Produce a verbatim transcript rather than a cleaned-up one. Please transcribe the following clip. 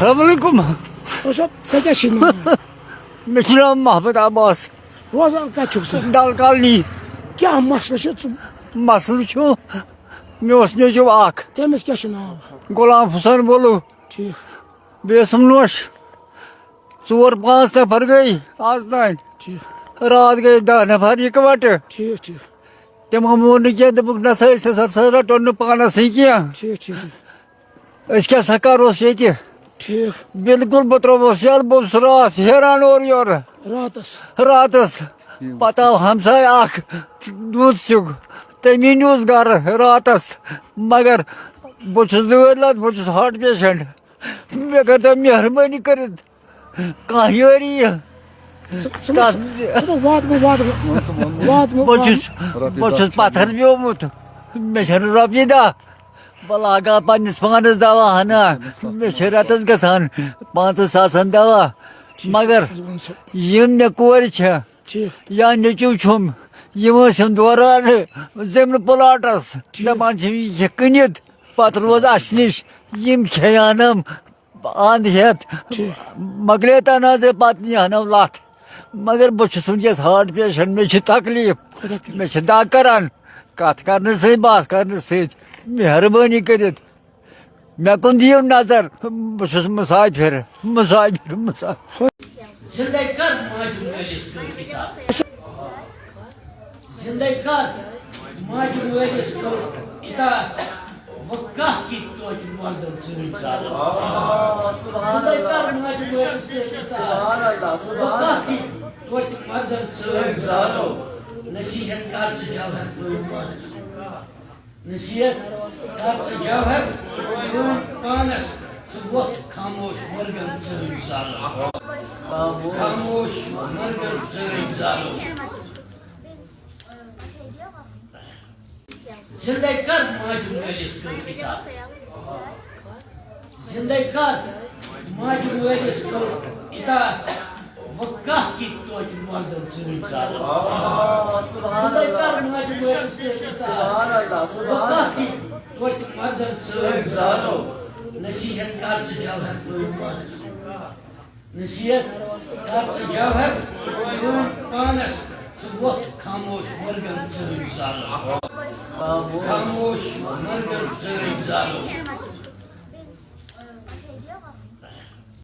السلام علیکم۔ ڈاکٹر صٲب، ژےٚ کیٛاہ چھُے ناو؟ مےٚ چھُ ناو محمد عباس۔ روزان کَتہِ چھُکھ ژٕ؟ ڈل کالنی۔ کیٛاہ مسلہٕ چھُ ژٕ؟ مسلہٕ چھُ، مےٚ اوس نیٚچوٗ اکھ۔ تٔمِس کیٛاہ چھُ ناو؟ غلام حسین بولو۔ ٹھیٖک۔ بیٚیہِ ٲسٕم نوش۔ ژور پانٛژھ نفر گٔے آز تام۔ ٹھیٖک۔ راتھ گٔے دَہ نفر یِکوَٹہٕ۔ ٹھیٖک، ٹھیٖک۔ تِمو مون نہٕ کینٛہہ، دوٚپُکھ، "نہ سا، أسۍ ہسا رَٹو نہٕ پانَس سۭتۍ کینٛہہ۔" ٹھیٖک، ٹھیٖک، ٹھیٖک۔ أسۍ کیٛاہ سا کَروس ییٚتہِ؟ ٹھیٖک۔ بِلکُل، بہٕ ترٛووُس یَلہٕ، بہٕ اوسُس راتھ ہیران اورٕ یورٕ۔ راتَس؟ راتَس۔ پَتہٕ آو ہمساے اَکھ، دوٗد سیُک، تٔمی نیوٗس گَرٕ راتَس۔ مگر بہٕ چھُس دٲدۍ لَد، بہٕ چھُس heart patient۔ مےٚ کٔرۍتو مہربٲنی کٔرِتھ کانٛہہ یٲری۔ ژٕ، ژٕ ما، تَتھ ژٕ، ژٕ ما واتہٕ مہٕ، واتہٕ مہٕ، واتہٕ مہٕ، بہٕ واتہٕ چھُس، مہٕ۔ بہٕ چھُس پَتھَر پیومُت۔ مےٚ چھَنہٕ رۄپیہِ دَہ۔ بہٕ لاگہٕ ہا پنٛنِس پانَس دَوا ہنا۔ مےٚ چھِ رٮ۪تَس گژھان پانٛژَن ساسَن دَوا۔ ٹھیٖک، مگر ٹھیٖک، ٹھیٖک۔ یِم مےٚ کورِ چھےٚ، ٹھیٖک۔ یا نیٚچوٗ چھُم، یِم ٲسِم دوران زٔمیٖن پلاٹَس، ٹھیٖک۔ دَپان چھِم، "یہِ چھِ کٕنِتھ، پَتہٕ روز اَسہِ نِش۔" یِم کھیٚیانَم اَنٛد ہٮ۪تھ، ٹھیٖک۔ مۄکلے تَنازٕ، پَتہٕ نیہنَم لَتھ۔ مگر بہٕ چھُس وٕنکیٚس heart patient، مےٚ چھِ تکلیٖف، خۄدا کٔرِنۍ۔ مےٚ چھِ دَگ کَران کَتھ کَرنہٕ سۭتۍ، باتھ کَرنہٕ سۭتۍ۔ مہربٲنی کٔرِتھ مےٚ کُن دِیِو نظر، بہٕ چھُس مُسافِر، مُسافِر، مُسافِر۔ زندے کر ماجہِ مٲلِس کٔر اطاعت۔ زندے کر ماجہِ مٲلِس کٔر اطاعت۔ وۄنۍ کَتھ کِتھ توتہِ مردن ژٲنۍ زالو۔ آ، سبحان زندے اللہ۔ کر ماجہِ مٲلِس کٔر اطاعت۔ سبحان اللہ، وۄنۍ سبحان کَتھ اللہ۔ کِتھ توتہِ مردن ژٲنۍ زالو۔ نصیحت کر ژٕ جوہر پٲٹھۍ پانس۔ نصیحت کر ژٕ جوہر پٲٹھۍ پانس۔ ژٕ وۄتھ خاموش مرگن ژٲنۍ زالو۔ خاموش۔ خاموش مرگن ژٲنۍ زالو۔ زندے کر ماجہِ مٲلِس کٔر اطاعت۔ زندے کر ماجہِ مٲلِس کٔر اطاعت۔ وۄنۍ کَتھ کِتھ توتہِ مردن ژٲنۍ زالو۔ آ، سبحان زندے اللہ۔ کر ماجہِ مٲلِس کٔر اطاعت۔ سبحان اللہ، وۄنۍ سبحان کَتھ اللہ۔ کِتھ توتہِ مردن ژٲنۍ زالو۔ نصیحت کر ژٕ جوہر پٲٹھۍ پانس۔ نصیحت کر ژٕ جوہر پٲٹھۍ پانس۔ ژٕ وۄتھ خاموش مرگن ژٲنۍ زالو۔ خاموش مرگن ژٲنۍ زالو۔